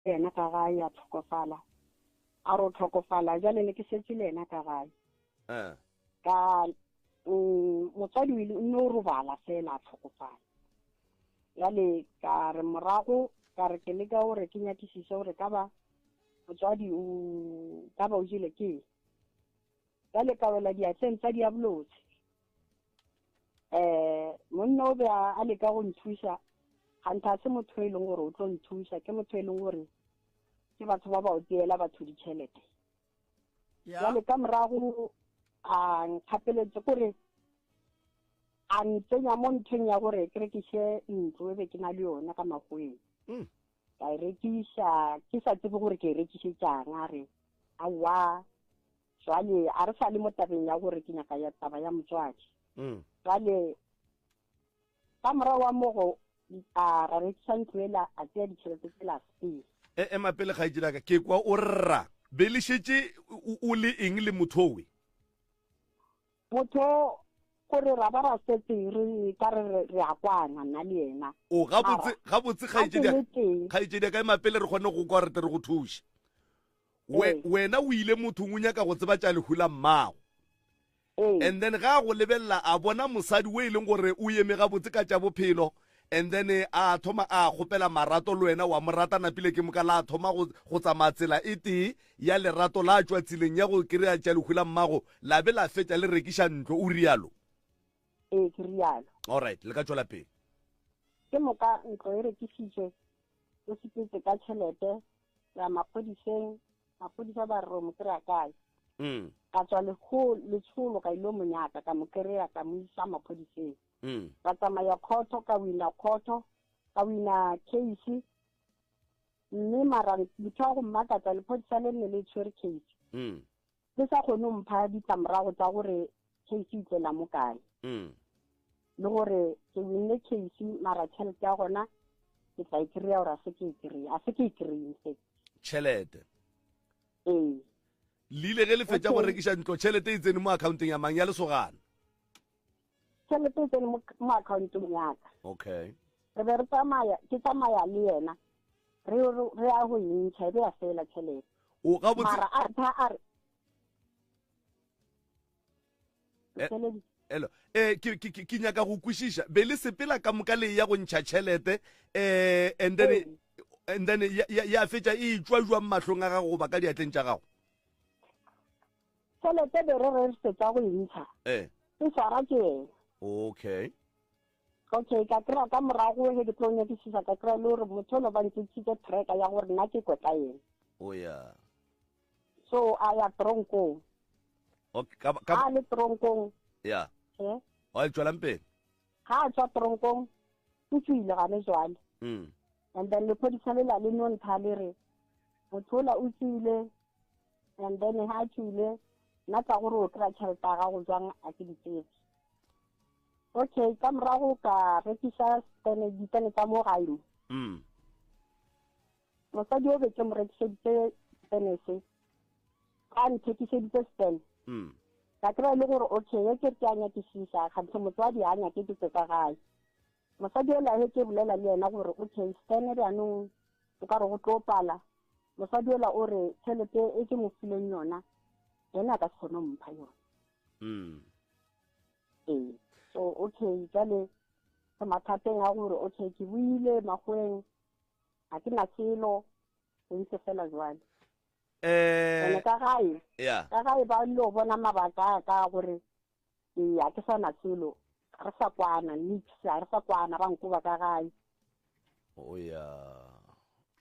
yena ka gae a tlhokofala a re o tlhokofala jale ne ke setse le yena ka gae eh. ka mm, motswadi o ile o nne o robala fela a tlhokofala jale ka re morago ka re ke leka gore ke nyakisise gore ka ba motswadi o ka ba o jele ke eng. Bjale ka wela diatleng tsa diabolose. Um monna o be a leka go nthuša, kganthe a se motho e leng gore o tlo nthuša, ke motho e leng gore ke batho ba ba o tseela batho ditšhelete. Jale ka morago a nkgapeletse kore a ntsenya mo nthong ya gore ke rekiše ntlo e be ke na le yona ka makgoweng. Mm. Ka e rekiša ke sa tsebe gore ke e rekišetšang, a re aowa Jwale a re sa le mo tabeng ya gore ke nyaka ya taba ya motswadi. Mm. Jwale ka morago wa mogo a ra rekisa ntlo ela a tsea ditšhelete tsela sepele. E ema pele kgaetšedi ka ke kwa o rra be le šetše o le eng le motho owe? Motho gore ra ba ra setse re ka re re a kwana nna le yena. O gabotse gabotse kgaetšedi kgaetšedi ka ema pele re kgone go kwa re tle re go thuše. We, wena o ile mothong o nyaka go tseba tša lehu la mmago. And then ga a go lebelela a bona mosadi o e leng gore o eme gabotse ka tša bophelo and then a thoma a kgopela marato le wena wa mo rata napile ke moka la thoma go, go tsamaya tsela e tee ya lerato la tšwa tseleng ya go kry-a tša lehu la mmago la be la fetša le rekiša ntlo o rialo. Ee, ke rialo. Alright, le ka tšwela pele. Ke moka ntlo e rekišitšwe o sepetse ka tšhelete ya maphodiseng maphodisa ba re mo kry-a kae mm. ka tswa letsholo ka ilo mo nyaka ka mo kry-a ka mo isa maphodiseng mm. ka tsamaya khotho ka wina khotho ka wina case mme mara ntho ya go mmakatsa lephodisa le nne le tshwere case mm. Le sa kgone go mpha ditlamorago tsa gore case e tlela mo kae. Mm. Le gore ke winne case mara tšhelete ya gona ke tla e kry-a gore a se ke e kry-e, a se ke e kry-e in fact. Tšhelete. Ee. Le ile ge le fetša go rekiša ntlo tšhelete e tsene mo accounteng ya mang ya lesogana? Tšhelete e tsene mo accountong ya ka. Okay. Re be re tsamaya, ke tsamaya le yena re re ya go e ntšha e be ya fela tšhelete. O gabotse. Mara a tha a re eh, Hello. Eh ke ke ke nyaka go kwešiša. Be le sepela ka moka le ya go ntšha tšhelete eh and then eh. and then ya ya fetša e tšwa jwang mahlong a gago goba ka diatleng tša gago? Tšhelete be re re fetša go e ntšha. Eh. E swara ke yena. Okay. Okay, ka kry-a ka morago ge ke tlo nyakišiša ka kry-a le gore motho ono ba ntšhitše tracker ya gore nna ke kotla eng. O oh, ya. So a ya tronkong. Okay, ka, ka... A le tronkong. Ya. Eh? O a tswelang pele. Ga a tswa tronkong, o tswile gane jwale. Mm. And then lephodisa le la le no ntha le re motho ola o tswile and then ha a tswile nna tsa gore o kry-a tšhelete ya gago jwang a ke di tsebe. Okay, ka morago ka rekisa stene ditene tsa mo gae mo. Mm. Mosadi o be ke mo rekiseditse stene se. Ka nthekiseditse stene. Mm. Ka kry e le gore okay, ye ke re ke a nyakisisa, kganthe motswadi a nyake ke tse tsa gae. Mosadi ola he ke bolela le yena gore okay, stene bjanong o ka re go tlo pala. Mosadi ola o re tšhelete e ke mo fileng yona, yena a ka se kgone go mpha yona. Mm. Ee, so okay jale re mathateng a gore okay ke buile makgoeng ga ke na selo go ntse fela jwale. Eh, Ene ka gae yeah. ka gae ba lo bona mabaka a ka gore ee ga ke sa na selo ga re sa kwana nix ga re sa kwana ba nkoba ka gae. Oh yeah.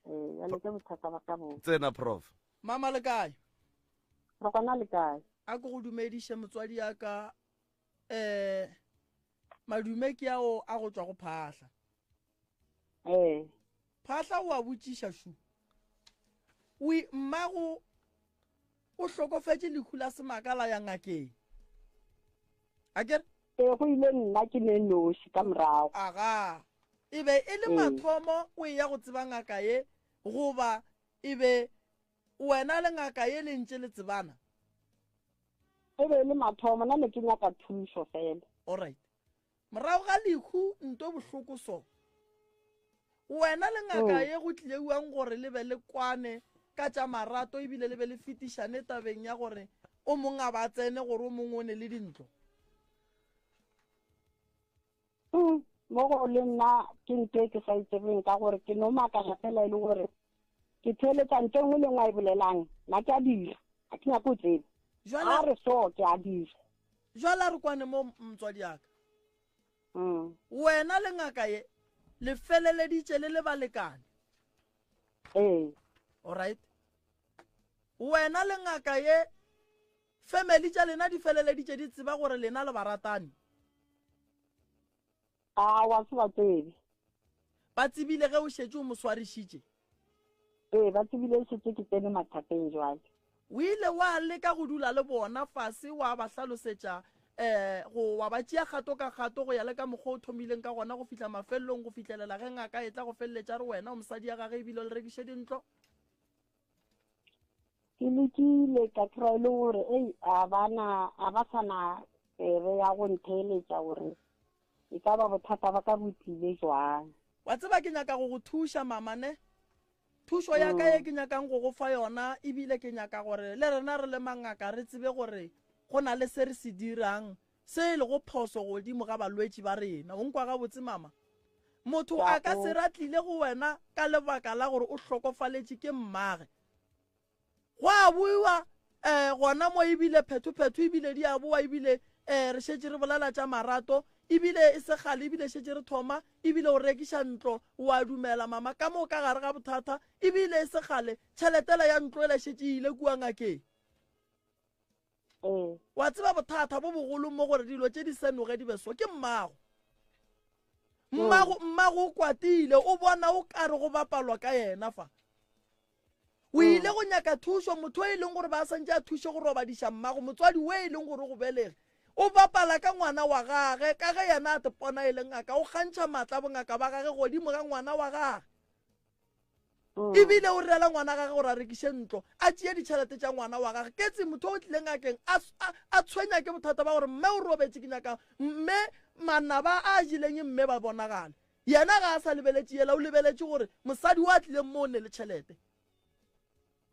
Ee, jale ke bothata ba ka bo. Tsena prof. Mama le kae? Re gona le kae? A ko go dumediše motswadi ya ka eh madume ke ao a go tšwa go phahla. Eh. Phahla o a botšiša šu. O mmago o hlokofetše lehu la semaka la ya ngakeng. A ke re? Ee, go ile nna ke ne noši ka morago. Aga. E be e le mathomo o eya go tseba ngaka ye goba e be Wena le ngaka ye le ntše le tsebana? E be e le mathomo, nna ne ke nyaka thušo fela. Alright. Morago ga lehu nto bohloko so. Wena le ngaka ye go tlileuwang gore le be le kwane ka tša marato ebile le be le fetišane tabeng ya gore o mong a ba tsene gore o mongwe o ne le dintlo? Mm, mo go le nna ke ntho e ke sa e tsebeng ka gore ke no makala fela e le gore ke theeletsa ntho e nngwe le nngwe a e bolelang nna ke a dira ga ke nyako o tsebe a re so ke a dira jwale a re kwane mo motswadi yaka mm. wena le ngaka ye le feleleditše le le balekane ee alright wena le ngaka ye family tša lena di feleleditše di tseba gore lena le baratani a wa se ba tsebe ba tsebile ge o šetše o mo swarišitše Ee, ba tsebile šetše ke tsene mathateng jwale. O ile wa leka go dula le bona fase wa ba hlalosetša um go wa ba tšea kgato ka kgato go ya le ka mokgwa o thomileng ka gona go fihla mafelelong go fihlelela ge ngaka e tla go feleletša re wena o mosadi ya gage ebile o le rekiše dintlo? Ke lekile ka kry-a e le gore ei a bana a ba sa na tsebe ya go ntheeletša gore e ka ba bothata ba ka bo tlile jwang. Wa tseba ke nyaka go go thuša mama ne? Thušo ya ka ye mm. ke nyakang go go fa yona ebile ke nyaka gore le rena re le mangaka re tsebe gore go na le se re se dirang se e lego phoso godimo ga balwetši ba rena. O nkwa gabotse mama? Motho a ka se ratlile go wena ka lebaka la gore o hlokofaletše ke mmage. Go a boiwa um gona mo ebile phethophetho ebile di a boa ebile um re šetše re bolela tša marato ebile e se kgale ebile šetše re thoma ebile o rekiša ntlo wa dumela mama ka moo ka gare ga bothata ebile e se kgale tšheletela ya ntlo ela šetše e ile kua ngakeng ee. Wa tseba bothata bo bogolo mo gore dilo tše di senoge di be so ke mmago. Mmago mmago o kwatile o bona o kare go bapalwa ka yena fa. O ile go nyaka thušo motho e leng gore ba santse a thuše go robadiša mmago motswadi o e leng gore go belege. O bapala ka ngwana wa gage ka ge yena a te pona e le ngaka o kgantšha maatla bongaka ba gage godimo ga ngwana wa gage. Mm. Ebile o rela ngwana gage gore a rekiše ntlo a tšee ditšhelete tša ngwana wa gage ketse motho o tlile ngakeng a tshwenya ke bothata ba gore mme o robetše ke nyaka mme manaba a jeleng mme ba bonagale yena ga a sa lebeletše yela o lebeletše gore mosadi o a tlileng mo o ne le tšhelete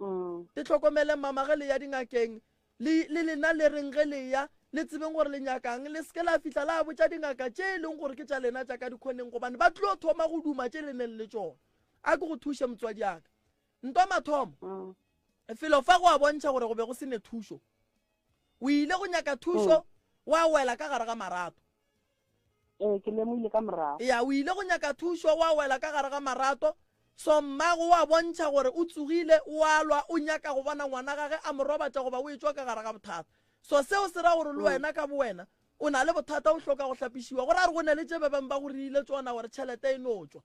mm. le tlhokomeleng mama ge le ya dingakeng le le lena le reng ge le ya le tsebeng gore le nyakang le seke la fihla la botša dingaka tše e leng gore ke tša lena tša ka dikgoneng gobane ba tlo thoma go duma tše le neng le tšona a ke go thuše motswadi aka ntwa mathomo mm. felo fa go a bontšha gore go be go se ne thušo o ile go nyaka thušo mm. wa wela ka gare ga marato Ee, ke lemogile ka morago. Ya, o ile go nyaka thušo, wa wela ka gare ga marato. So mmago wa bontšha gore o tsogile, o a lwa, o nyaka go bona ngwana gage a mo robatša goba o etšwa ka gare ga bothata. So seo se ra gore le wena ka bowena o na le bothata o hloka go hlapišiwa. Go ra gore go ne le tše ba bang ba go riile tšona gore tšhelete e no tšwa.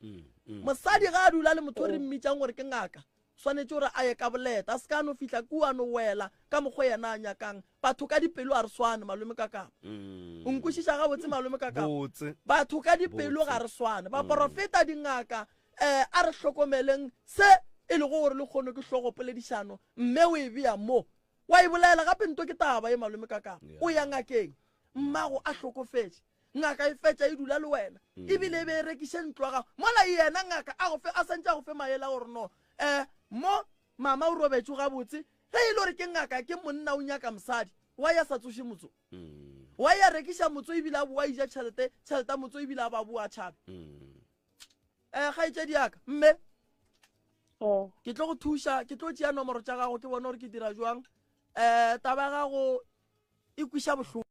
Mosadi ga a dula le motho o re mmitšang gore ke ngaka, swanetše gore a ye ka boleta a se ka no fihla kua no wela ka mokgwa yena a nyakang batho ka dipelo a re swane malome ka kapa mm. o nkwešiša gabotse malome ka kapa Botse. batho ka dipelo Botse. ga re swane baporofeta dingaka um a re hlokomeleng se e lego gore le kgono ke hlogopoledišano mme o e bea mo wa e bolela gape nto ke taba ye malome ka kapa Yeah. o ya ngakeng mmago a hlokofetše ngaka e fetša e dula le wena mm. ebile e be e rekiše ntlo ya gago mola yena ngaka a go fe a santse a go fe maele a gore no um mo mama o robetše gabotse ge e le gore ke ngaka ke monna o nyaka mosadi wa ya sa tsoše motso mm. wa ya rekiša motso ebile a boa ija tšhelete tšhelete ya motso ebile a ba boa tšhabe mm. um kgaetšedi yaka mme eh. ke tlo go thuša ke tlo tšea nomoro tša gago ke bone gore ke dira jwang um taba ya gago e kwiša bohloko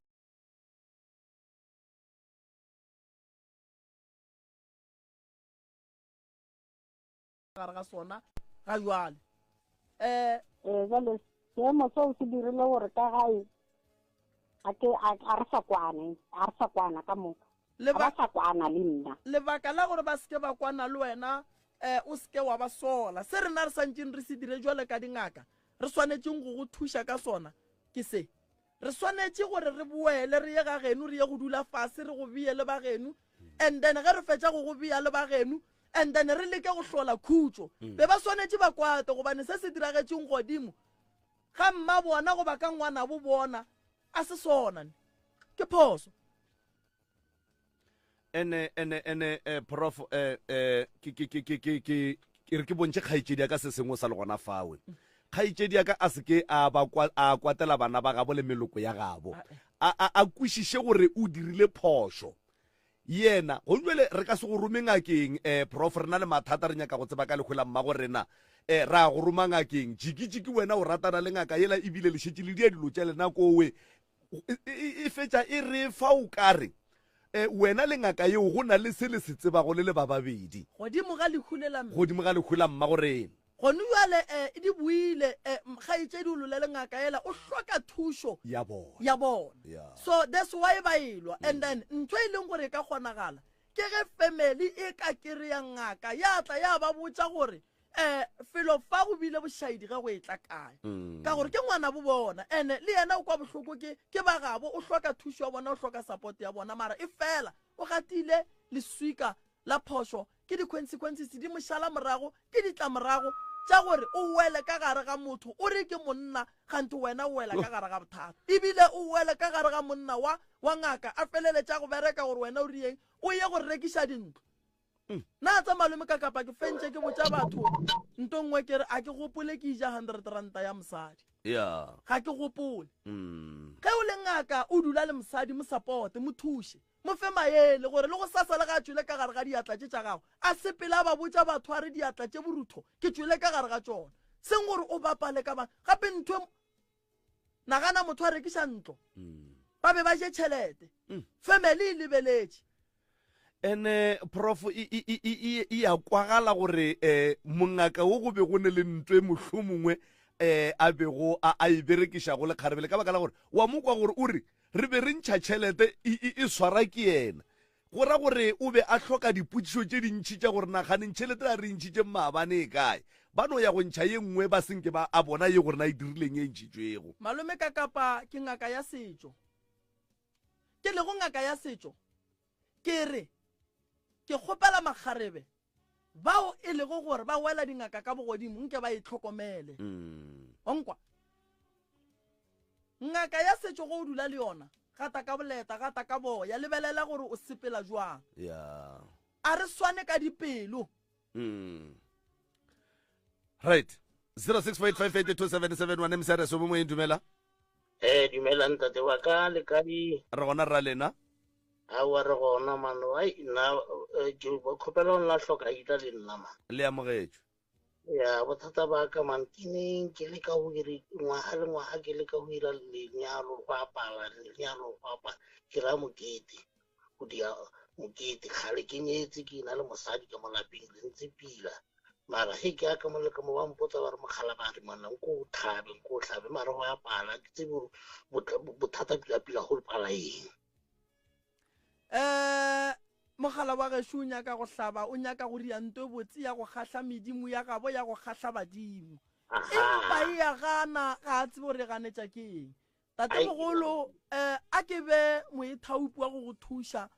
gare ga sona ga jwale um ee jale seemo seo se dirile gore ka gae a ke a re sa kwane a re sa kwana ka moka ba sa kwana le nna lebaka la gore ba seke ba kwana le wena um o seke wa ba sola se rena re santšeng re se dire jwale ka dingaka re swanetšeng go go thuša ka sona ke se Re swanetše gore re boele re ye ga geno re ye go dula fase re go beye le ba geno and then ge re fetša go go beya le ba geno and then re leke go hlola khutšo. Mm. Be ba swanetše ba kwate gobane se se diragetšeng godimo ga mma bona goba ka ngwanabo bona a se sona ne. Ke phoso. Ene ene ene eh, prof eh, eh, ke ke ke ke ke ke ke re ke bontšhe kgaetšedi ya ka se sengwe sa le gona fawe. Kgaetšedi ya ka a se ke a ba kwa, a kwatela bana ba gabo le meloko ya gabo. A a a kwešiše gore o dirile phošo. Yena, gonjwale re ka se go rome ngakeng, eh, prof, re na le mathata, re nyaka go tseba ka lehu la mmago rena. Eh, ra go roma ngakeng. Jiki-jiki wena o ratana le ngaka yela ebile le šetše le dia dilo tša lena kowe. E, e, e fetša e re fa o ka re, eh, wena le ngaka yeo go na le se le se tsebago le le ba babedi. Godimo ga lehu le la mme. Godimo ga lehu la mmago rena. Gone bjale eh, di buile eh, kgaetšedi o lole le ngaka yela o hloka thušo ya bona ya bona yeah. So that's why ba elwa mm. And then ntho e leng gore e ka kgonagala ke ge family e ka kereya ngaka ya tla ya ba botša gore eh felo fa go bile bošaedi ge go e tla kae mm. Ka gore ke ngwana bo bona ene le yena o kwa bohloko ke ke ba gabo o hloka thušo ya bona o hloka support ya bona mara e fela o gatile leswika la phošo ke di-consequences di mo šala morago ke ditlamorago tša gore o wele ka gare ga motho o re ke monna ganthe wena o wela ka gare ga bothata ebile o wele ka gare ga monna wa wa ngaka a feleletša go bereka gore wena o rieng o ye go rekiša dintlo mm. Na tsa malome ka kapa ke fentše ke botša batho nto nngwe ke re a ke gopole ke ija 100 ranta ya mosadi yeah. Ga ke gopole mm. Ge o le ngaka o dula le mosadi mo supporte mo thuše Mo fe maele, gore le gosasa le ge a tšwele ka gare ga diatla tše tša gagwe, a sepele a ba botša batho a re, Diatla tše borutho ke tšwele ka gare ga tšona. Seng gore o bapale ka ba. Gape ntho e, nagana motho a rekiša ntlo, ba be ba je tšhelete, family e lebeletše. Ene prof e, e, e, e, e ya kwagala gore um mongaka wo go be go ne le ntwe mohlomongwe um a bego a, a e berekišago le kgarebele ka baka la gore wa mo kwa gore o re Re be re ntšha tšhelete e, e, e swara ke yena. Go ra gore o be a hloka dipotšišo tše dintši tša gore naganeng tšhelete a re e ntšhitšeng maabane e kae. Ba no ya go ntšha ye nngwe ba se nke ba a bona ye gore na e dirileng e ntšhitšwego. Malome ka kapa ke ngaka ya setšo. Ke lego ngaka ya setšo, ke re ke kgopela makgarebe bao e lego gore ba wela dingaka ka bogodimo nke ba e hlokomele. Wa nkwa? Ngaka ya setšo go o dula le yona, gata ka boleta, gata ka boya, lebelela gore o sepela jwang. Yeah. A re swane ka dipelo. Mm. Right. 0648582771 msrs o moyeng dumela. Eh dumela ntate wa ka le kae? Re gona rra lena. Aowa re gona man. Ai nna eh, ke kgopela go nna hloka ita le nna man. Le amogetšwe. Ya bothata ba ka man ke neng ke leka go ire ngwaga le ngwaga ke leka go ira lenyalo go apala lenyalo go apala ke ra mokete go dia mokete kgale ke nyetse ke na le mosadi ka mo lapeng re ntse pila mara ge ke ya ka mo le ka mo ba mpotsa ba re mogala ba re mana nko o thabe nko o hlabe mara go apala ke tsebe gore bothata pila pila go pala eng. Um mogala wa gešo o nyaka go hlaba, o nyaka go ria nto e botse ya go kgahla medimo ya gabo, ya go kgahla badimo. Empa e ya gana, ga a tsebe gore e ganetša ke eng. Tatemogolo, um a ke be moithaopi wa go go thuša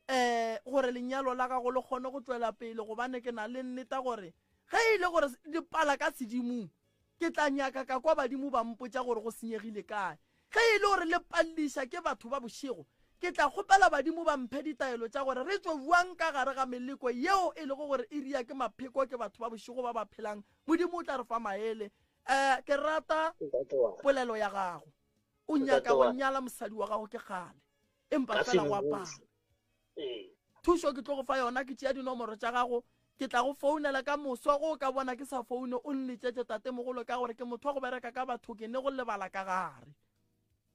um gore lenyalo la gago le kgone go tšwela pele, gobane ke na le nneta gore ge e le gore di pala ka sedimong, Ke tla nyaka ka kwa badimo ba mpotša gore go senyegile kae. Ge e le gore le palliša ke batho ba bošego, ke tla kgopela badimo ba mphe ditaelo tša gore re tšwe bjang ka gare ga meleko yeo e lego gore e ria ke mapheko ke batho ba bošego ba ba phelang. Modimo o tla re fa maele. Eh, ke rata polelo ya gago. O nyaka go nyala mosadi wa gago ke kgale, empa fela go a pala. Thušo ke tlo go fa yona, ke tšea dinomoro tša gago, ke tla go founela ka moso. Go o ka bona ke sa foune, o nletšetše tatemogolo ka gore ke motho wa go bereka ka batho, ke ne go lebala ka gare.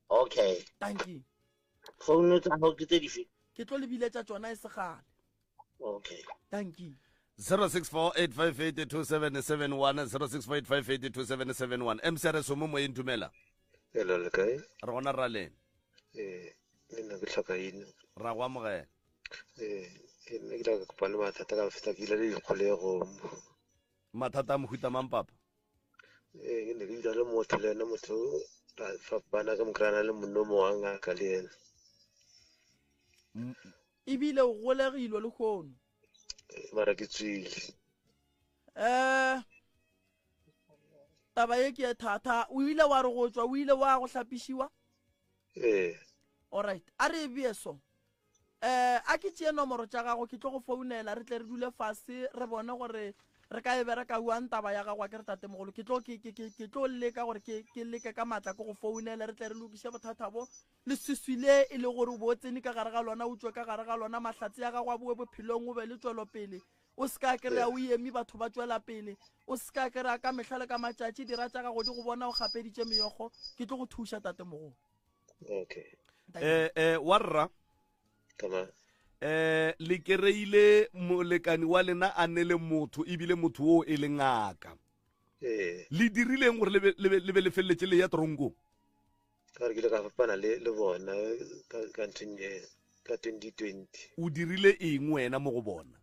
Okay. Dankie. Founu tsa gago ke tse dife? Ke tlo le biletša tšona e se kgale. Okay. Dankie. 0648582771 0648582771 MCRS o mo moyeng dumela. Hello, le kae? Re gona rra lena. Ee, le nna ke hloka eng. Ra go amogela. Ee, ke nna ke la kopane mathata ka feta ke ile le dikgolegong. Mathata a mohuta mang papa? Ee, ke ne ke dula le motho le ena motho ra fapana ka mo kry-ana le monna o mongwe wa ngaka le ena. Ebile o golegilwe lehono. Ee, mara ke tswile. Um taba ye ke e thata o ile wa re go tšwa o ile wa go hlapišiwa ee alright a re e bee so. Um a ke tšee nomoro tša gago ke tlo go founela re tle re dule fase re bone gore re ka e bereka buang taba ya gago a ke re tatemogolo ke tlo ke, ke, ke, ke tlo leka gore ke, ke leke ka maatla ke go founele re tle re lokiše bothata bo leswiswi le e le gore o bo o tsene ka gare ga lona o tšwe ka gare ga lona mahlatse ya gago a boe bophelong o be le tšwelopele o se ka kry-a o eme batho ba tšwela pele o se ka kry-a ka mehla le ka matšatši dira tša gago di go bona o gapeditše meokgo ke tlo go thuša tatemogolo okay eh eh wa rra kama eh le kereile molekani wa lena a ne le motho ebile motho o e le ngaka ee le dirileng gore le be- le be le be le feleletše le ya tronkong ka gore ke ile ka fapana le le bona ka ka nthong e ka 2020 o dirile eng wena mo go bona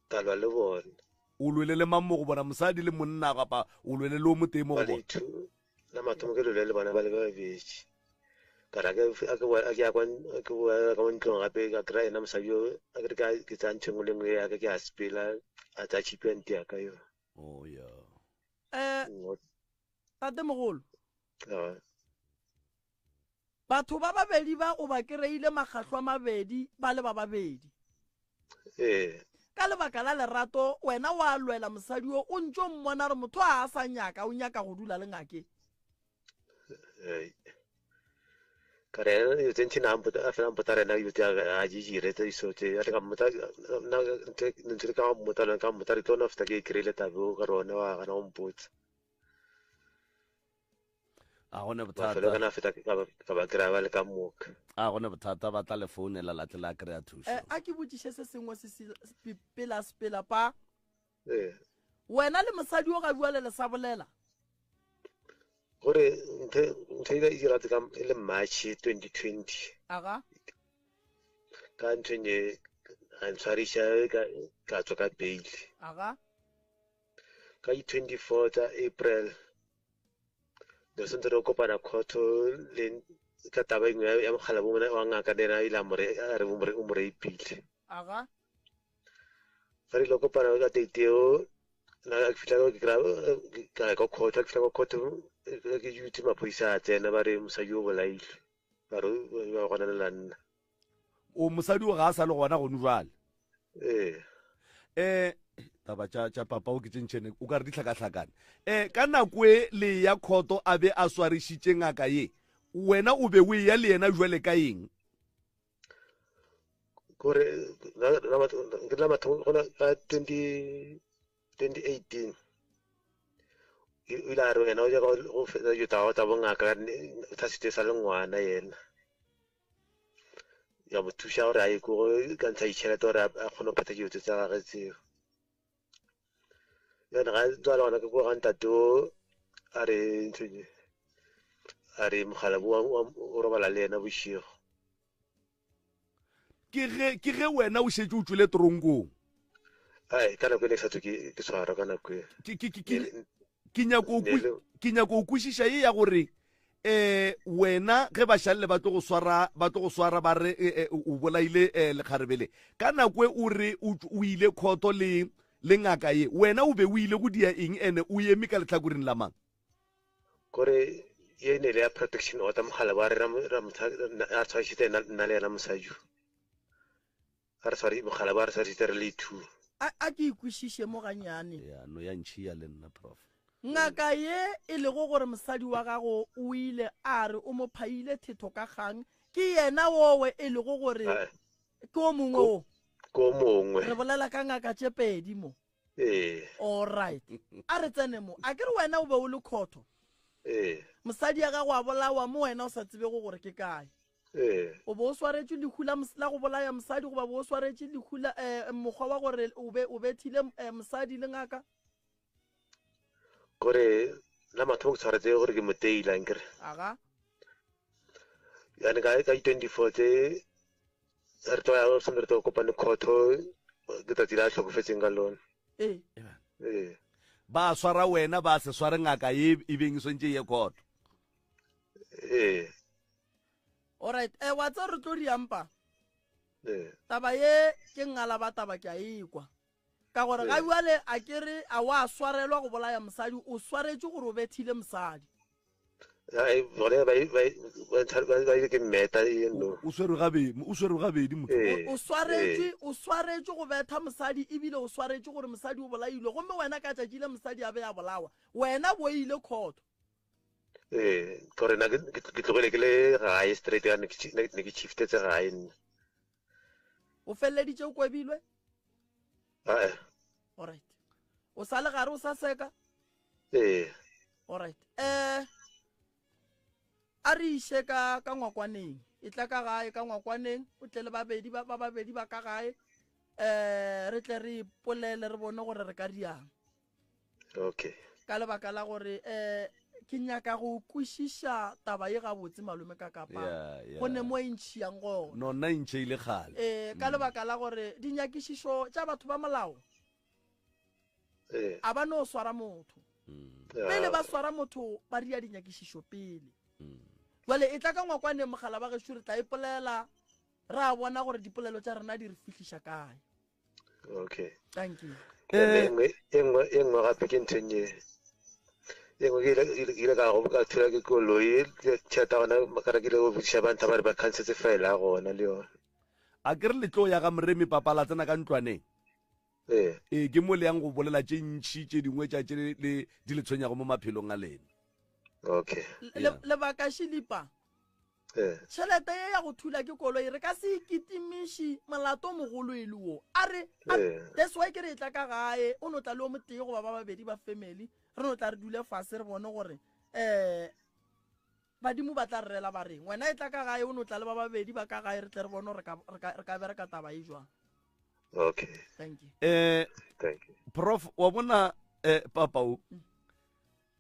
ka lwa le bona o lwele le mang mo go bona mosadi le monna kapa o lwele le o motee mo ba go le bona two la mathomo ke lwele le bona ba le babedi ka re a ke a ke boela- a ke ya kwa a ke boela ka mo ntlong gape ka kry-a yena mosadi yo a ke re ka ke tsaya ntho e nngwe le nngwe ya ka ke a sepela a tsaya tšhipi ya nte ya ka yo oh yeah um Nngwe. tatemogolo Ah, Batho ba babedi ba o ba kereile magahlo a mabedi ba le ba babedi. Ee. Ka lebaka la lerato wena wa lwela mosadi yo o ntše o mmona gore motho a a sa nyaka o nyaka go dula le ngake. Ee. Ka re ena dilo tse ntši na a fela mpotsa rena dilo tse a di dire tse diso tse a re ka mmotsa nna ntse le ka mmotsa le ka mmotsa re tlo no feta ke e kry-ile tabe o ka re one wa gana go mpotsa. A gone mafelo bothata kana feta ka ba ka ba kry-a ba le ka moka a gone bothata ba tla le founela la tle la kry-a thušo Eh, a ke botšiše se sengwe se se pela sepela pa ee wena le mosadi o ga bua le le sa bolela gore ntho ntho e e diragetse ka e le March 2020 aga ka ntho e a ntshwariša ka ka tswa ka bail aga ka di-24 tsa April ne sentse re kopana court le ka taba engwe ya mogala bo wa ngaka le ena ile a more a re o mo rapile aga fa re ile kopana ka date eo nna ke fitlha ke kry ka ya kwa court ke fitlha kwa court ke dutse maphodisa a tsena ba re mosadi o bolailwe ba re ba gona le la nna o mosadi o ga a sa le gona gone jwale ee eh taba tša tša papa o ke tše ntšhene o ka re di hlakahlakane eh ka nako e le ya khoto a be a swarišitše ngaka ye wena o be o eya le yena jwale ka eng kore ke la mathomo gona ka 20 2018 o ile a re wena o nyaka go fetsa dilo tsa gago tsa bongaka o sa setse sa le ngwana yena ya mo thuša gore a ye ko ka ntsha ditšhelete gore a kgone go phetha dilo tse tsa gage tseo jane ga tswa le gona ke kwa ga ntate o a re ntho a re mogala bo o robala le yena bošego ke ge ke ge wena o šetše o tšwele toronkong ai ka nako e ne ke sa tswe ke ke tshwarwa ka nako e ke ke ke ke ke nyako ke nyako o kwešiša ye ya gore eh wena ge ba šalle ba tlo go swara ba tlo go swara ba re eh, eh, o bolaile eh, lekgarebele ka nako e o re o ile khoto le le ngaka ye wena o be o ile go dia eng ene o eme ka letlhakoreng la mang kore ye ne le ya protection order mogala ba re ra tshwarisitse nna le yena mosadi A re sware mogala ba re swarisitse re le two. A, a ke ikwešiše mo gannyane. Ya, no ya ntšhia le nna, Prof. Ngaka ye e lego gore mosadi wa gago o ile a re o mo phaile thetho ka kgang, ke yena wowe e lego gore Ae. ke o mongwe wo? Ke o mongwe. Re bolela ka ngaka tše pedi mo. Ee. Alright. A re tsene mo. A ke re wena o be o le khotho? Ee. Mosadi ya gago a bolawa mo wena o sa tsebego gore ke kae. Ee. O be o swaretšwe lehu la, la go bolaya mosadi goba be o swaretše lehu la eh, mokgwa wa gore o be o bethile eh, mosadi le ngaka? Kore la mathomo ke tshwaretse gore ke mo teila nkere. Aga. Yani ka ka di-24 tse re tlo ya santse re tlo kopane khotho ke tsatsi la tlhokofetseng ka lone. Ee. Ee. Ba swara wena ba se sware ngaka ye e beng e swantše ye khotho. Ee. Alright, eh wa tseba re tlo diang pa? Ee. Taba ye ke ngala ba taba ke a ekwa. Ka gore ga bjale a ke re a wa swarelwa go bolaya mosadi, o swaretše gore o bethile mosadi. Gone ba ba ile ke mmeta e no. O swerwe gabedi, o swerwe gabedi motho. O swaretšwe, o swaretšwe go betha mosadi ebile o swaretšwe gore mosadi o bolailwe gomme wena ka tšatši le mosadi a be a bolawa, wena bo ile khoto. Ee, gore nna ke tlogile ke le gae straight ne ke shiftetse gae nna. O feleleditše o kwebilwe? Ae. Alright. O sa le gare o sa seka? Ee. Alright. Eh a re iše ka ka ngwakwaneng. E tla ka gae ka ngwakwaneng o tle le babedi ba ba babedi ba ka gae. Eh re tle re ipolele re bone gore re ka diang. Okay. Ka lebaka la gore eh ke nyaka go kwešiša taba ye gabotse malome ka kapa Yeah, yeah. go ne mo e ntšhiang gona. No nna e ntšheile kgale. Eh ka lebaka la gore dinyakišišo tša batho ba molao Ee. a ba no swara motho pele ba swara motho ba ria dinyakišišo pele jale e tla ka ngwakwaneng mogala ba gešo re tla ipolela ra bona gore dipolelo tša rena di re fihliša kae okay thank you e nngwe e nngwe e nngwe gape ke ntho e e nngwe ke ile ke ile ka go ka thula ke koloi tšhelete ya gona ka re ke ile go botšiša bantha ba re ba khansetse file ya gona le yone a ke re le tlo ya ga moremi papa la tsena ka ntlwaneng Ee. Ee, ke mo le yang go bolela tše ntši tše dingwe tša tše le di le tshwenyago mo maphelong a lena. Okay. Le, lebaka Šilipa. Ee. Tšhelete ye ya go thula ke koloi re ka se ikitimiši molato o mogolo e le wo. A re, a, Ee. that's why ke re e tla ka gae, o no tla le o motee goba ba babedi ba family, re no tla re dule fase re bone gore um badimo ba tla re rela ba reng. Wena e tla ka gae, o no tla le ba babedi ba ka gae, re tle re bone gore re ka, re ka, re ka bereka taba e jwang. Okay. Thank you. Eh, Thank you. Prof, wa bona eh, papa o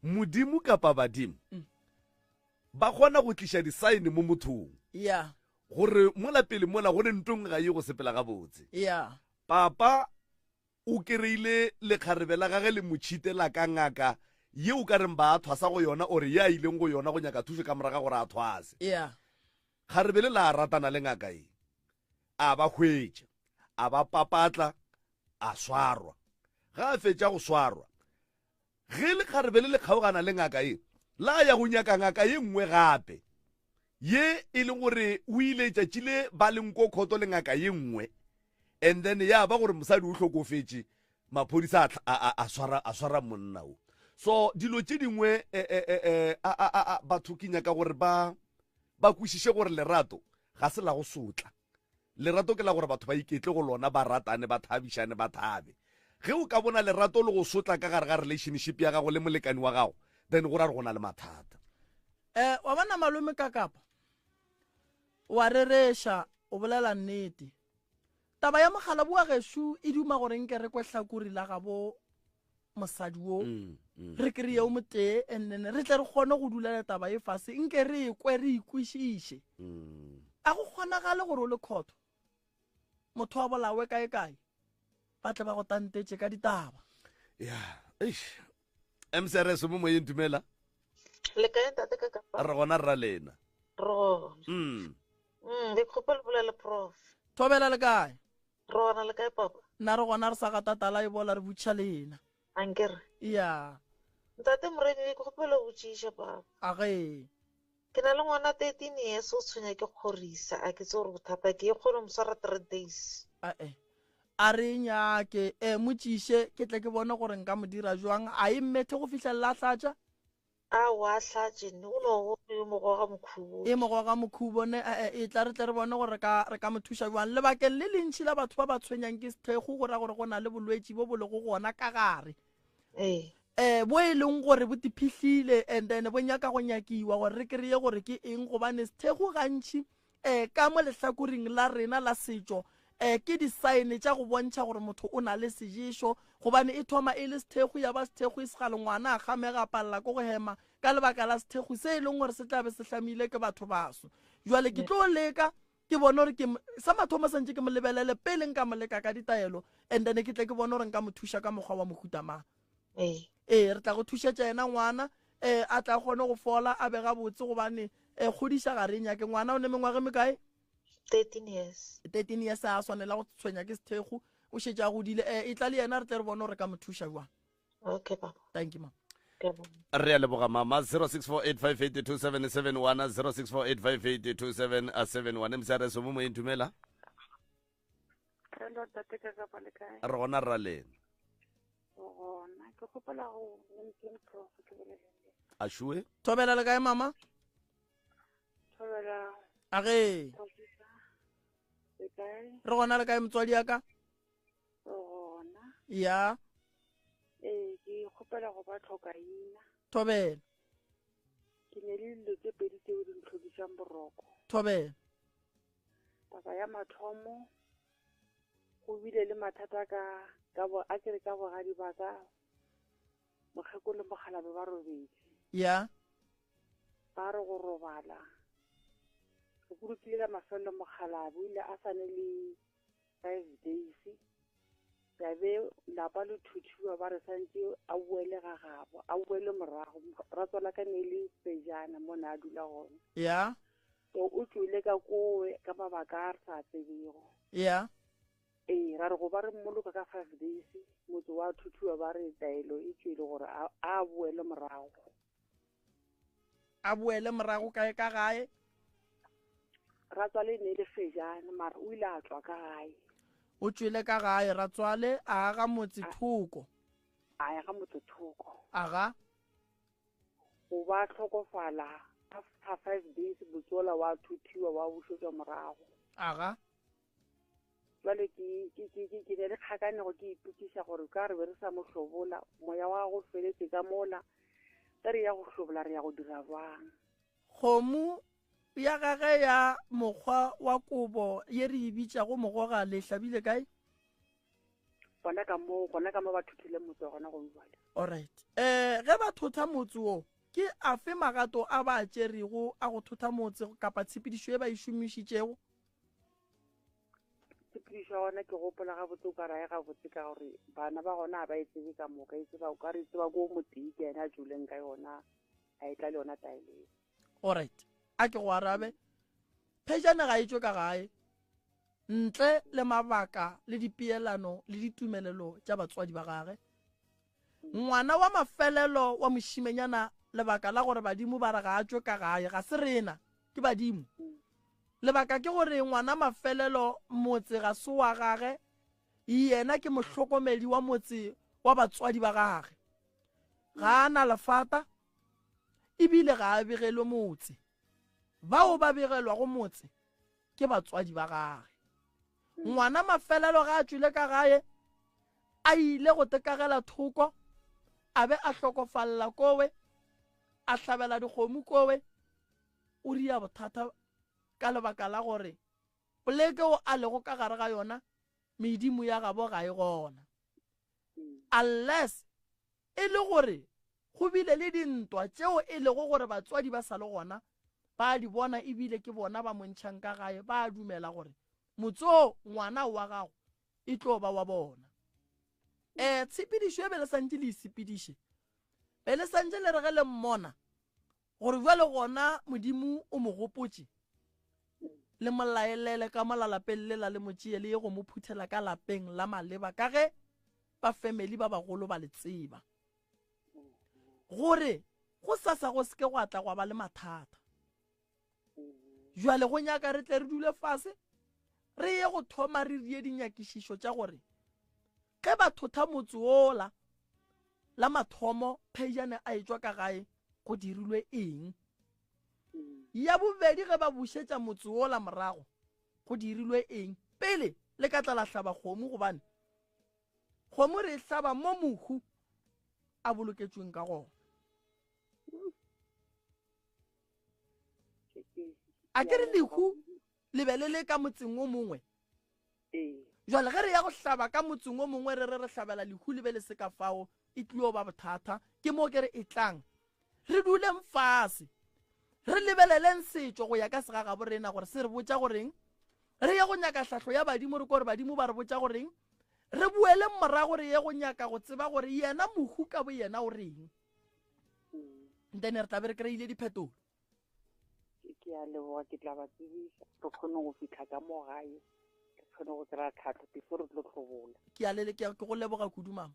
modimo kapa badimo ba kgona go tliša disaene mo mothong Yeah. gore mola pele mola go ne ntong ga ye go sepela gabotse Yeah. papa o kry-ile lekgarebe la gage le mo tšhitela ka ngaka ye o ka reng ba a thwasa go yona ore ye a ileng go yona go nyaka thušo ka moraga gore a thwase Yeah. kgarebe le la ratana le ngaka ye A ba hwetša, a ba papatla, a swarwa. Ga a fetša go swarwa, ge lekgarebe le le kgaogana le ngaka ye, la ya go nyaka ngaka ye nngwe gape, ye e leng gore o ile tšatši le ba leng ko khoto le ngaka ye nngwe, and then ya ba gore mosadi o hlokofetše, maphodisa a, a, a, swara, a swara monna o. So dilo tše dingwe eh, eh, eh, eh, a, a, a, batho ke nyaka gore ba ba kwešiše gore lerato ga se la go sotla. Lerato ke la gore batho ba iketle go lona, ba ratane, ba thabišane, ba thabe. Ge o ka bona lerato le go sotla ka gare ga relationship ya gago le molekani wa gago, then go ra gore go na le mathata. Eh, wa bona malome ka kapa wa rereša o bolela nnete taba ya mogala boa gešo e duma gore nke re kwe hlakori la gabo mosadi wo mm, mm, re kry-e o motee and then re tle re kgone go dulela taba e fase nke re e kwe re ikwešiše mm. a go kgonagale gore o le khotho motho wa bolawe kae kae ba tle ba go tantetše ka ditaba ya eish mcrs mo moyeng dumela le kae ntate ka kapa re gona rra lena re gona mm mm ke kgopela bolela prof thobela le kae Re gona le kae papa? Nna re gona re sa gata tala e bola re butšha lena. Ankere? Ya. Ntate Moremi ke kgopela go botšiša papa. A ge. Ke na le ngwana 13 years o tshwenya ke kgorisa a ke tse gore bothata ke e kgone mo swara 3 days. Ae. A re nyake e motšiše ke tle ke bone gore nka mo dira jwang a e mmethe go fihlelela a hlatša. Aowa, a hlatše ne, o no go e mo goga mokhubo. E mo goga mokhubo ne, e-e, etla re tle re bone gore re ka, re ka mo thuša bjang. Lebakeng le lentši la batho ba ba tshwenyang ke sethekgu, go ra gore go na le bolwetši bo bo lego gona ka gare. Ee. Eh, bo e leng gore bo tiphihlile and then bo nyaka go nyakiwa gore re kry-e gore ke eng gobane sethekgu gantši um ka mo lehlakoring la rena la setšo um ke disaene tša go bontšha gore motho o na le seješo gobane e thoma e le sethekgu ya ba sethekgu e segale ngwana a kgamega a palela ko go hema ka lebaka la sethekgu se e leng gore se tla be se hlamile ke batho baso jwale ke tlo leka ke bone gore ke sa mathomo santse ke mo lebelele pele nka mo leka ka ditaelo and then ke tle ke bone gore nka mo thuša ka mokgwa wa mohuta mang Ee. Ee, re tla go thušetša yena ngwana um a tla kgone go fola a be gabotse gobane um kgodiša ga re nyake ngwana o ne mengwaga e mekae 13 years 13 years a swanela go tshwenya ke sethekgo o šetše a godile um e tla le yena re tle re bone gore re ka mo thuša jwang okay papa thank you mama. Re a leboga mama. 0648582771 0648582771 mcrs o mo moyeng dumela. Hello tate ka kapa le kae? Re gona rra lena. Gona ke kgopela go mpeng prof ke bolele. A šue? Thobela le kae mama? Thobela. A ge. Le kae? Re gona le kae motswadi ya ka? Gona. Ya. Ee, ke kgopela go ba tlhokaina. Thobela. Ke ne le dilo tse pedi tseo di ntlhokisang boroko. Thobela. Taba ya mathomo, go bile le mathata ka ka bo a kere ka bogadi ba ka mokgekolo le mokgalabe ba robetše. Ya. Ba re go robala. Re bolokile la mafelelo mokgalabe o ile a sa ne le 5 days. Ya be lapa le thuthuwa ba re santše a boele ga gabo, a boele morago. Ratswala ka ne le pejana mo na a dula gona. Ya. So o tšwele ka kowe ka mabaka a re sa tsebego. Ya. Ee, ra re go ba re mmoloka ka 5 days, motse wa thuthuwa ba re taelo e tšwele gore a, a boele morago. A boele morago kae ka gae? Ratswale e ne e le fejane mara o ile a tswa ka gae. O tšwele ka gae ratswale a aga motse thoko. A aga motse thoko. Aga. Go ba hlokofala after 5 days botsola wa thuthiwa wa bušetšwa morago. Aga. Jwale ke, ke, ke, ke, ke ne le kgakanego ke ipotšiša gore ka re be re sa mo hlobola, moya wa gagwe o feletše ka mola, ge re ya go hlobola re ya go dira bjang? Kgomo ya gage ya mokgwa wa kobo ye re e bitšago mogoga le hlabile kae? Gona ka mo, gona ka mo ba thothileng motse wa gona go bjale. Alright. Eh, ge ba thotha motse wo, ke afe magato a ba a tšerego a go thotha motse kapa tshepedišo ye ba e šomišitšego? Tshepedišo ya gona ke gopola gabotse o ka ra e gabotse ka gore bana ba gona ga ba e tsebe ka moka, e tseba o ka re e tseba ko motee ke yena a tšweleng ka yona a e tla le yona taelo eo. Alright, a ke go arabe. Phejane ga e tšwe ka gae ntle le mabaka le dipeelano le ditumelelo tša batswadi ba gage. Ngwana wa mafelelo wa mošimenyana lebaka la gore badimo ba re ga a tšwe ka gae ga se rena, ke badimo. Lebaka ke gore ngwana mafelelo motse ga se wa gage, yena ke mohlokomedi wa motse wa batswadi ba gage. Ga a na lefata ebile ga a begelwe motse. Bao ba begelwago motse ke batswadi ba gage. Ngwana mafelelo ga a tšwile ka gae a ile go tekagela thoko a be a hlokofalela kowe a hlabela dikgomo kowe o ria bothata ka lebaka la gore poleke o a lego ka gare ga yona medimo ya gabo ga e gona. Unless e le gore go bile le dintwa tšeo e lego gore batswadi ba sa le gona ba di bona ebile ke bona ba mo ntšhang ka gae ba dumela gore motse o ngwana wa gago e tlo ba wa bona. Um tshepedišo e be le santše le e sepediše be le santše le re ge le mmona gore bjale gona Modimo o mo gopotše, le mo laelele ka mola lapeng lela le mo tšee le ye go mo phuthela ka lapeng la maleba ka ge ba family ba bagolo ba le tseba gore go sasa go seke gwa tla gwa ba le mathata. Jwale go nyaka re tle re dule fase re ye go thoma re rie dinyakišišo tša gore ge ba thotha motse wola la mathomo Phejane a etšwa ka gae go dirilwe eng. Ya bobedi ge ba bušetša motse wola morago go dirilwe eng pele le ka tla la hlaba kgomo gobane kgomo re e hlaba mo mohu a boloketšweng ka gona. A ke re lehu le be le le ka motseng o mongwe. Jwale ge re ya go hlaba ka motseng o mongwe re re re hlabela lehu le be le se ka fao, e tlio ba bothata. Ke mo ke re etlang re duleng fase re lebeleleng setšo go ya ka segagabo rena gore se re botša goreng. Re ye go nyaka hlahlo ya badimo re ko gore badimo ba re botša goreng. Re boeleng morago re ye go nyaka go tseba gore yena mohu ka bo yena o reng. Then re tla be re kry-ile diphetolo. Ke a leboga, ke tla ba tsebiša re kgone go fihla ka mo gae, re kgone go kry-a tlhahlo before re tlo hlobola. Ke a le, ke go leboga kudu mama.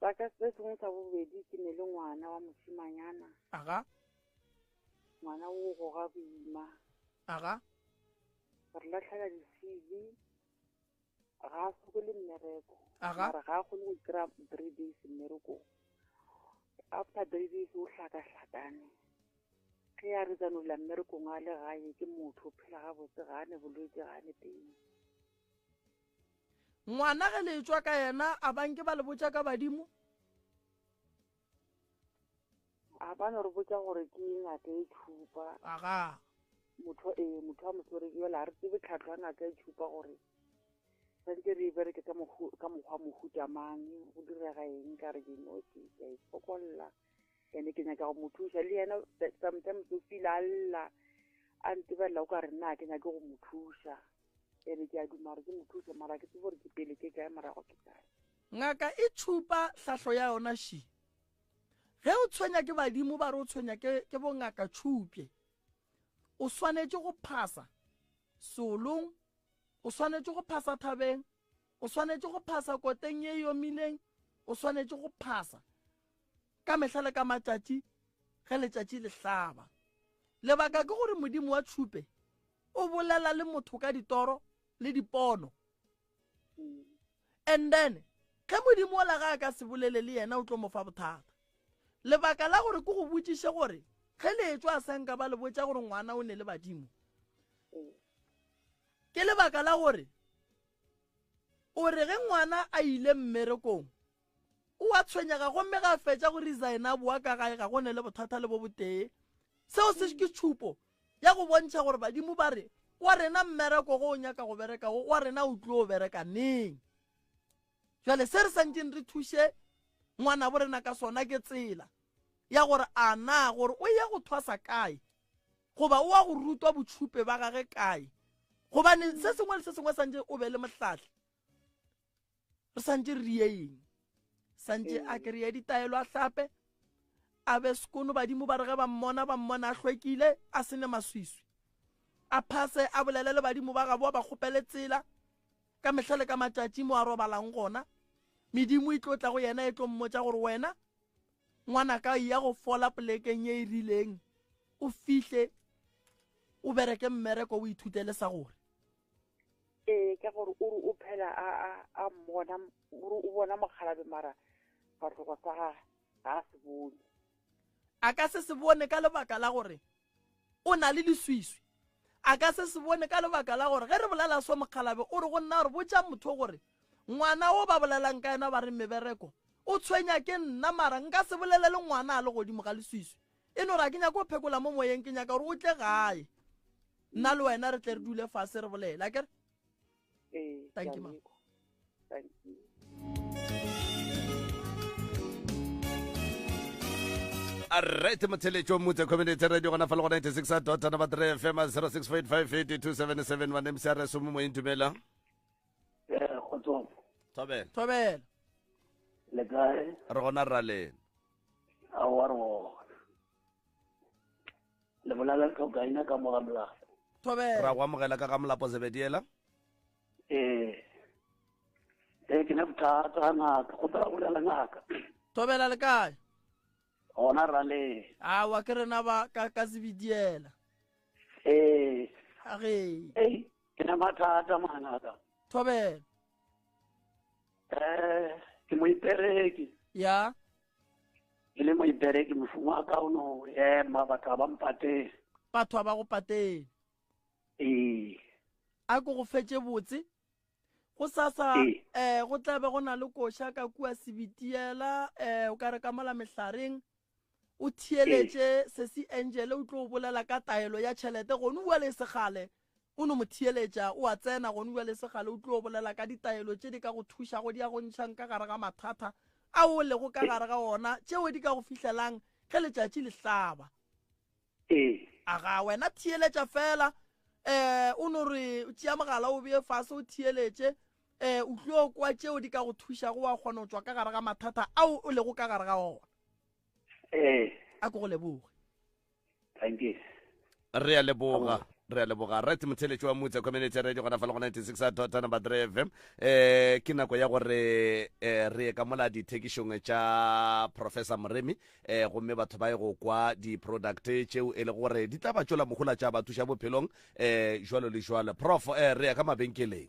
Sa ka se sengwe sa bobedi ke ne le ngwana wa mošimanyana. Aga. Ngwana o goga boima. Aga. Re lahlela di-CV ga a sokole mmereko. Aga. Mara ga a kgone go kry-a three days mmerekong. After three days o hlakahlakane. Ge a re tsanolla mmerekong a le gae ke motho o phela gabotse ga a ne bolwetši ga a ne pain. Ngwana ge le etšwa ka yena a ba nke ba le botša ka badimo? A ba no re botša gore ke ngaka e tšhupa. Aga. Motho ee motho a mo swere jwale ga re tsebe tlhahlo ya ngaka e tšhupa gore santse re e bereke ka ka mokgwa mohuta mang go direga eng ka re ke no ke a ifokolla ene ke nyaka go mo thuša le yena sometimes o feel a lla a ntebelela o ka re nna ke nyake go mo thuša. Ene ke a duma gore ke mo thuse mara ke tsebe gore ke pele ke kae morago ke kae. Ngaka e tšhupa hlahlo ya yona ši. Ge o tshwenya ke badimo ba re o tshwenya ke, ke bongaka tšhupje. O swanetše go phasa seolong, o swanetše go phasa thabeng, o swanetše go phasa koteng ye e omileng, o swanetše go phasa ka mehla le ka matšatši ge letšatši le hlaba. Lebaka ke gore modimo wa tšhupe o bolela le motho ka ditoro le dipono and then ge modimo ola ga a ka se bolele le yena o tlo mo fa bothata lebaka la gore ke go botšiše gore ge le etswa a sanka ba le botša gore ngwana o ne le badimo ke lebaka la gore o re ge ngwana a ile mmerekong o a tshwenyega gomme ga a fetša go resigna a boa ka gae ga go ne le bothata le bo botee seo se ke tšhupo ya go bontšha gore badimo ba re wa rena mmereko go o nyaka go bereka go wa rena o tlo bereka neng jale se re santšeng re thuše ngwana bo rena ka sona ke tsela ya gore a na gore o ye go thwasa kae goba o wa go rutwa botšhupe ba gage kae gobane se sengwe le se sengwe santše o be le mohlahli re santše re ye eng santše a kry-e ditaelo a hlape a be sekono badimo ba re ge ba mmona ba mmona a hlwekile a se ne maswiswi a phase a bolele le badimo ba gabo ba kgopele tsela ka mehla le ka matšatši mo a robalang gona medimo e tlo tla go yena e tlo mmotša gore wena ngwanaka ya go fola polekeng ye e rileng o fihle o bereke mmereko o ithutele sa gore Ee, ka gore o re o phela a a a mmona, o re o bona mokgalabje mara sefahlogo sa gage ga a se bone. A ka se se bone ka lebaka la gore o na le leswiswi. A ka se se bone ka lebaka la gore ge re bolela so mokgalabje o re go nna gore botša motho gore ngwana o ba bolelang ka yena ba re mebereko o tshwenya ke nna mara nka se bolele le ngwana a le godimo ga leswiswi. E no re a ke nyake go phekola mo moyeng ke nyaka gore o tle gae. nna le wena re tle re dule fase re bolele a kere ee thank you mama thank you Alright, motheletšo motse community radio gona fa le go 96 dot number 3 fm 06858277 mcr somo moyeng dumela Eh, kgotsong thobela thobela le kae re gona rra lena aowa re gona le bolela tlhokaina ka mo ga molapo thobela ra go amogela ka ga molapo zebediela ee ee ke ne bothata ngaka kgopela go bolela ngaka thobela le kae gona rale awa ke rena ba ka ka zebediela ee age ei ke ne mathata mangaka thobela um ke moipereki ya ke le moipereki mošomo wa ka o no ema batho ga ba mpatele batho ga ba go patele ee a ko go fetše botse go sasa Ee. um go tla be go na le koša ka kua sebitiela um o ka re ka mola mehlareng o theeletše sesi angel o tlo bolela ka taelo ya tšhelete gone bua le segale o no mo theeletša o a tsena gone bua le segale o tlo bolela ka ditaelo tše di ka go thušago di ya go ntšhang ka gare ga mathata a o lego ka gare ga ona tšeo di ka go fihlelang ge letšatši le hlaba ee aga wena theeletša fela eh o no re tšea mogala o bee fase o theeletše eh o tlo kwa tšeo di ka go thušago wa kgona go tšwa ka gare ga mathata ao o lego ka gare ga ona ee a ko go leboge thank you re a leboga. Re a leboga. Right motheletši wa Mutse Community Radio gona fa le go 96 dot number 3 FM. Eh ke nako ya gore eh re ye ka mola dithekišong tša Professor Moremi eh gomme batho ba ye go kwa di-product tšeo e le gore di tla ba tšwela mohola tša ba thuša bophelong eh jwalo le jwalo. Prof eh re ya ka mabenkeleng.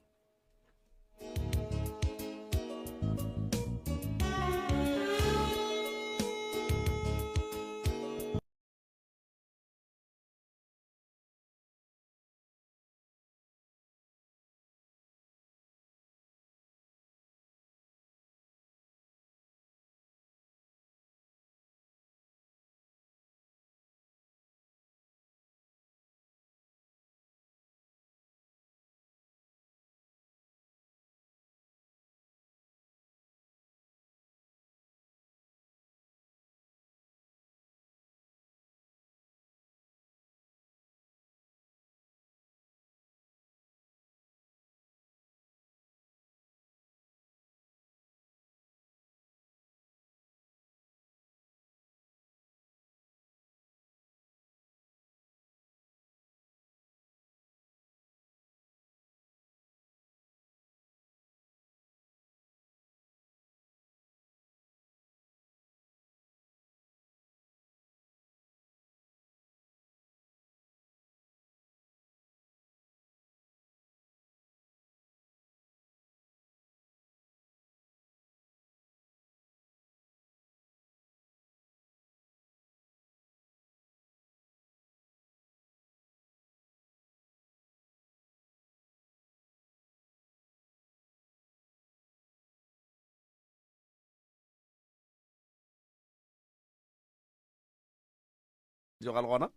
Tloga le gona.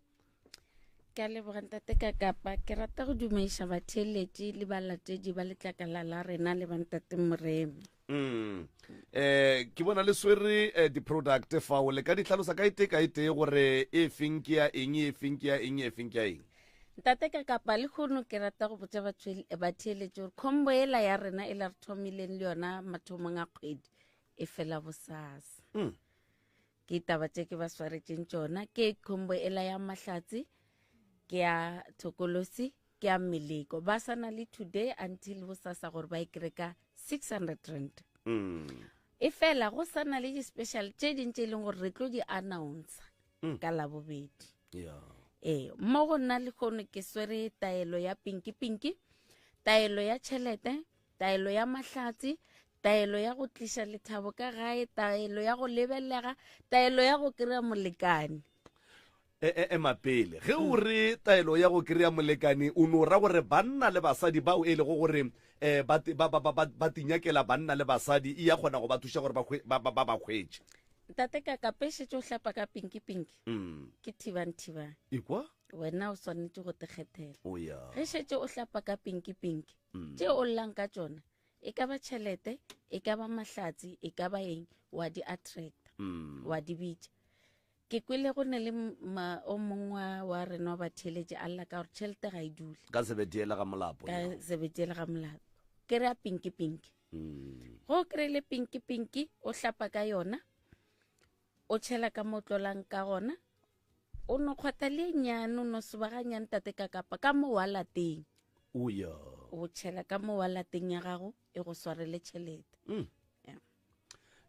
Ke a leboga ntate ka kapa ke rata go dumediša batheeletši le balatedi ba letlakala la rena le bantate Moremi. Mm. Eh ke bona le swere eh, di-product fao le ka di hlalosa ka ete ka ete gore e feng ke ya eng e feng ke ya eng e feng ke ya eng. Ntate ka kapa le kgono ke rata go botša batheeletši gore combo ela ya rena e la re thomileng le yona mathomong a kgwedi e fela bosasa. Mm. Ke taba tše ke ba swaretšeng tšona ke combo ela ya mahlatse ke ya thokolosi ke ya meleko ba sa na le today until bosasa gore ba e kry ka 600 rand mm. e fela go sa na le di-special tše ding tše e leng gore re tlo di announcer mm. ka labobedi yeah. ee mo go nna le kgono ke swere taelo ya pinki pinki taelo ya tšhelete taelo ya mahlatse taelo ya go tliša lethabo ka gae taelo ya go lebelega taelo ya go kry-a molekane e, e, ema pele ge o re taelo ya go kry-a molekane o no ra gore banna le basadi bao e lego gore um ba tinyakela banna le basadi e ya kgona go ba thuša gore ba ba hwetše ntate ka kapešetše o hlapa ka pinki pinki mm. ke thibang thibang ikwa wena o swanetše go tekgethela oh, ge šetše o hlapa ka pinki pinki mm. tše o llang ka tšona e ka ba tšhelete e ka ba mahlatsi e ka ba eng wa di attracta mm. wa di bitša ke kwele go ne le o mongwe wa rena wa batheeletše a lla ka gore tšhelete ga e dule ka sebetiele ga molapo ka sebetiele ga molapo ke re ya pinki pinki mm. go kry-ile pinki pinki o hlapa ka yona o tšhela ka mo tlolang ka gona o no kgwatha le nyane o no sobaganyane tate ka kapa ka mo wa lateng oya o tšhela ka mo wa lateng ya gago e go swarele tšhelete mm.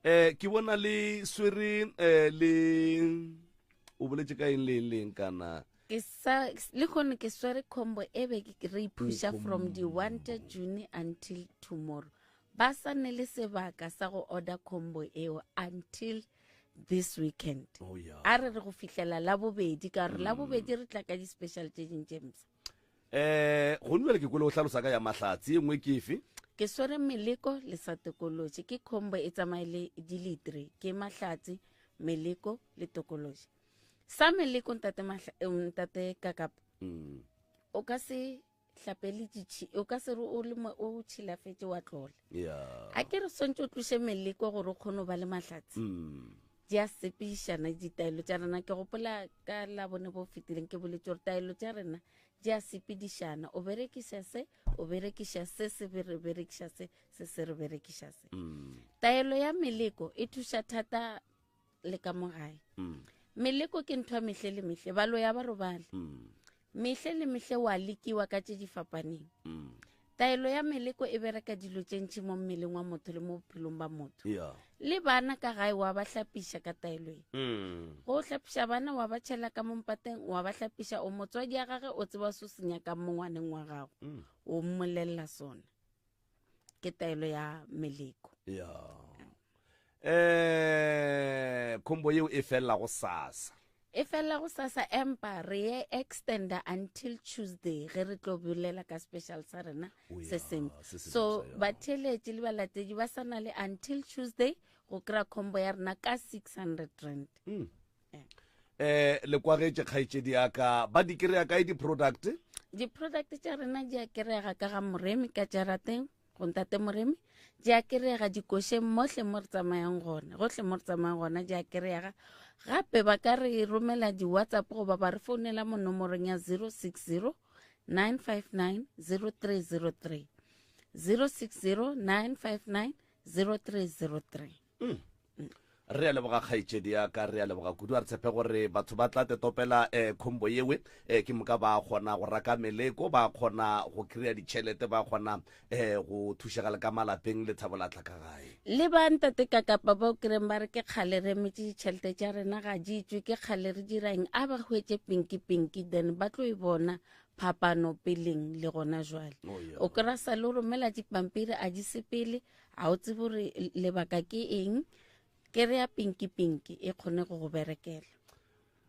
eh ke bona le swere eh le o boletse ka eng le eng le eng kana ke sa le kgone ke swere combo e be ke re iphuša from the 1 tša june until tomorrow ba sa ne le sebaka sa go order combo eo until this weekend oh, yeah. a re re go fihlela la bobedi ka gore mm. la bobedi re tla ka di-special tše ding tše mpsa eh go nna ke kwele o hlalosa ka ya mahlatsi e nngwe ke efe ke swere meleko le sa tokološi ke combo e tsamaye le dilitre ke mahlatsi meleko le tokološi sa meleko ntate, eh, ntate kakapa mm. o ka se hlapele ditšhi o ka se re o le o tšhilafetše wa tlola yeah. a ke re swantse o tloše meleko gore o kgone go ba le mahlatse mm. di a sepišana ditaelo tša rena ke gopola ka la bone bo fetileng ke boletse gore taelo tša rena di a sepedišana o berekiša se o berekiša se se re berekiša se se se re berekiša se mm. taelo ya meleko e thuša thata le ka mo gae mm. meleko ke ntho ya mehle le mehle balo ya ba robale mm. Mehle le mehle wa lekiwa ka tše di fapaneng. Mm. Taelo ya meleko e bereka dilo tše ntši mo mmeleng wa motho le mo bophelong ba motho. Yeah. Le bana ka gae wa ba hlapiša ka taelo e. Mm. Go hlapiša bana wa ba tšhela ka mo mpateng wa ba hlapiša o motswadi ya gage o tseba se o se nyakang mo ngwaneng wa gago. Mm. O mmolelela sona. Ke taelo ya meleko. Yeah. Eh, combo yeo e felela go sasa. E felela go sasa empa re ye extender until Tuesday ge re tlo bolela ka special sa rena Oh, se ya, sengwe. se se So mpsha, ya. batheeletši le balatedi ba sa na le until Tuesday go kry-a combo ya rena ka 600 rand. Mm. Eh, le kwagetše kgaetšedi ya ka ba di kry-a kae di-product? Di-product tša rena di a kry-ega ka ga Moremi ka jarateng go ntate Moremi di a kry-ega dikošeng mohle mo re tsamayang gona gohle mo re tsamayang gona di a kry-ega gape ba ka re romela di-whatsapp goba ba re founela mo nomorong ya 060 959 0303 060 959 0303 Mm. Re a leboga kgaetšedi ya ka, re a leboga kudu. A re tshepe gore batho ba tla tetopela eh, combo yewe eh, ke moka ba kgona go raka meleko, ba kgona go kry-a ditšhelete, ba kgona eh, go thušega le ka malapeng, lethabo la tla ka gae. Le ba ntate ka kapa ba o kry-eng ba re ke kgale re emetše ditšhelete tša rena ga di tšwe, ke kgale re dira eng, a ba hwetše pinki pinki then ba tlo e bona phapano peleng le gona jwale. Oh, yeah. O kry-a sa le o romela dipampiri a di sepele, a o tsebe gore lebaka ke eng ke re ya pinki pinki e kgone go go berekela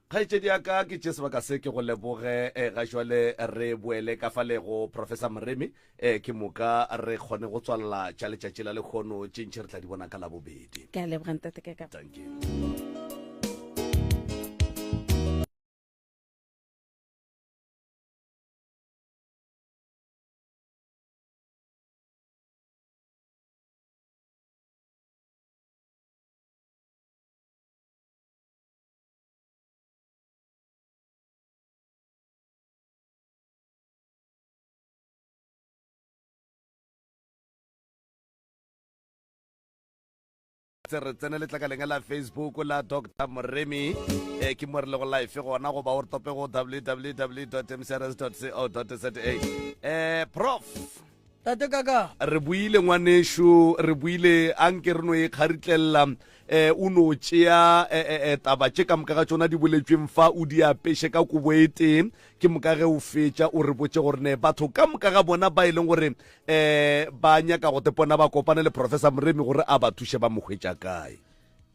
kgaetšedi ya ka ke tše sebaka se ke go leboge eh, ga jwale re boele ka fa le go professor moremi eh, ke moka re kgone go tswalela tša letšatši la lekgono tše ntši re tla di bona ka labobedi ke a leboga ntate ka ka thank you re tsene letlakaleng la facebook la dr moremi e ke mo re lego life gona goba o re tope go www mcrs co za um prof Tate kaka. Re buile ngwanešu, re buile a nke re no e kgaritlelela um o no tšea eh, eh, eh, taba tše ka moka ga tšona di boletšweng fa o di apeše ka kobo e tee ke moka ge o fetša o re botše gore ne batho ka moka ga bona ba e leng gore um ba nyaka go tepona ba kopane le professor Moremi gore a ba thuše ba mo hwetša kae.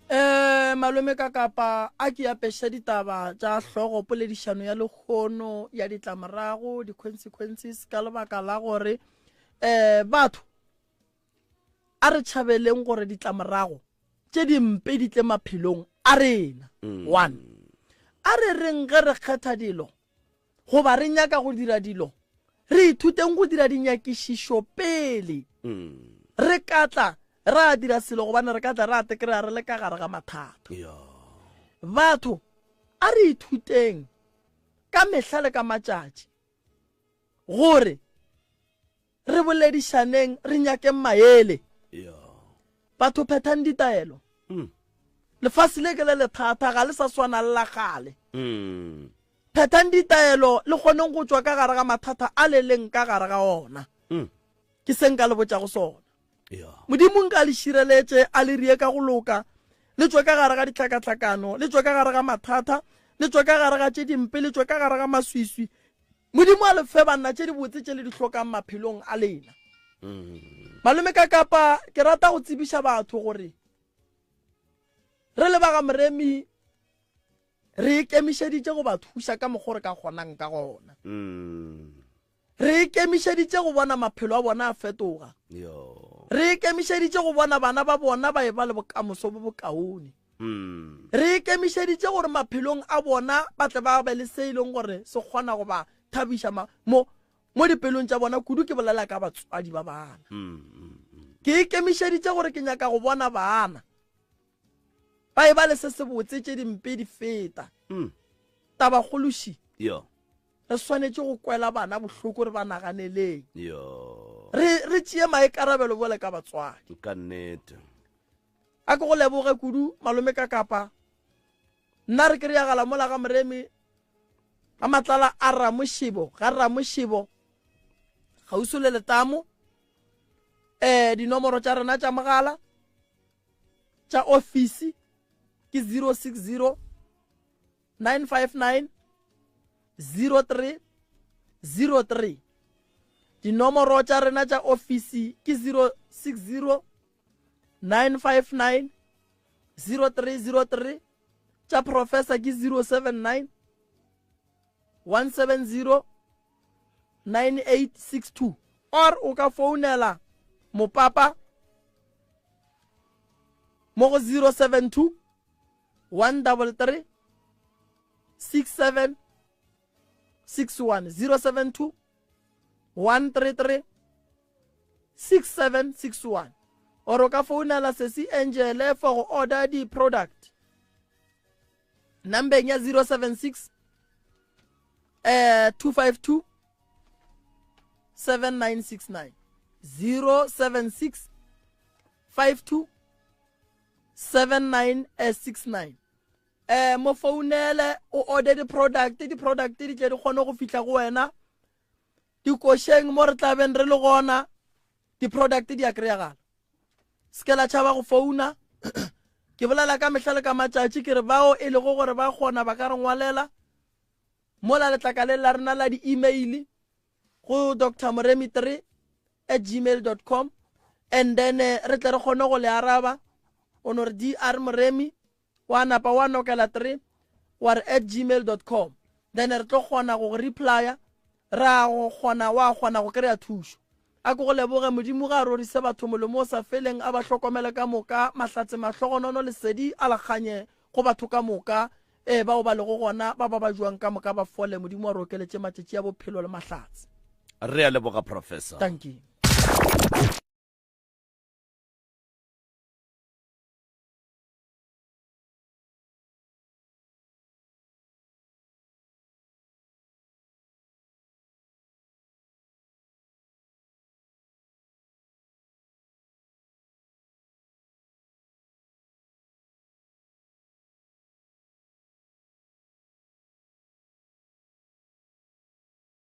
Um malome ka kapa a ke apeše ditaba tša hlogo poledišano ya lehono ya ditlamorago di-consequences ka lebaka la gore um batho a re tšhabeleng gore ditlamorago tše dimpe di tle maphelong a rena mm. one a re reng ge re kgetha dilo goba re nyaka go dira dilo re ithuteng go dira dinyakišišo pele mm. re ka tla ra dira selo gobane re ka tla ra tekrea re le ka gare ga mathata batho a re ithuteng ka mehla le ka matšatši gore re boledišaneng re nyakeng maele batho phethang ditaelo mm. lefase le ke le lethata ga le sa swana le la gale mm. phethang ditaelo le kgoneng go tšwa ka gare ga mathata a le leng ka gare ga ona mm. ke se nka le botšago sona modimo nka le šireletše a le rie ka go loka le tšwe ka gare ga ditlhakatlhakano le tšwe ka gare ga mathata le tšwe ka gare ga tše dimpe le tšwe ka gare ga maswiswi Modimo a le fe banna tše dibotse tše le di hlokang maphelong a lena. Mm. Malome ka kapa ke rata go tsebiša batho gore re le ba ga Moremi re ikemišeditše go ba thuša ka mokgwa re ka kgonang ka gona. Mm. Re ikemišeditše go bona maphelo a bona a fetoga. Re ikemišeditše go bona bana ba bona ba eba le bokamoso bo bokaone. Mm. Re ikemišeditše gore maphelong a bona ba tle ba be le se e leng gore se kgona go ba thabiša mo mo dipelong tša bona kudu ke bolela ka batswadi ba bana. Mm, mm, mm. Ke ikemišeditše gore ke nyaka go bona bana ba e ba le se sebotse tše dimpe di feta. Mm. Tabakgološi. Yo. Re swanetše go kwela bana bohloko re ba naganeleng. Yo. Re re tšee maikarabelo bjale ka batswadi. Ka nnete. A ke go leboge kudu malome ka kapa. Nna re ke re yagala mola ga Moremi. Ga matlala a Ramošebo, ga Ramošebo, kgauswi le letamo. Eh, dinomoro tša rena tša mogala tša ofisi ke 060 959 03 03. Dinomoro tša rena tša ofisi ke 060 959 0303. Tša professor ke 079 170 9862 or o ka founela mopapa mo go 072 133 67 61 072 133 6761 or o ka founela sesi Angele for go order di product nambeng ya 076 eh 252 7969 076 52 7969 eh mo founele o order di product di product di tle di kgone go fihla go wena dikošeng mo re tlabeng re le gona di-product di a kry-agala se ke la tšhaba go founa ke bolela ka mehla le ka matšatši ke re bao e lego gore ba kgona ba ka re ngwalela mola letlakaleng la rena la di-email go dr moremi 3 at gmail dot com and then eh, re tle re kgone go le araba o no re dr moremi wa napa wa nokela 3 wa re at gmail dot com then re tlo kgona go go replya ra go kgona wa kgona go kry-a thušo a ko go leboge modimo ga a rorise batho molomo o sa feleng a ba hlokomele ka moka mahlatse mahlogonono lesedi a lekganye go batho ka moka ee bao ba lego gona ba ba ba jwang ka moka ba fole modimo a re okeletše matšatši a bophelo le mahlatse re a leboga professor thank you.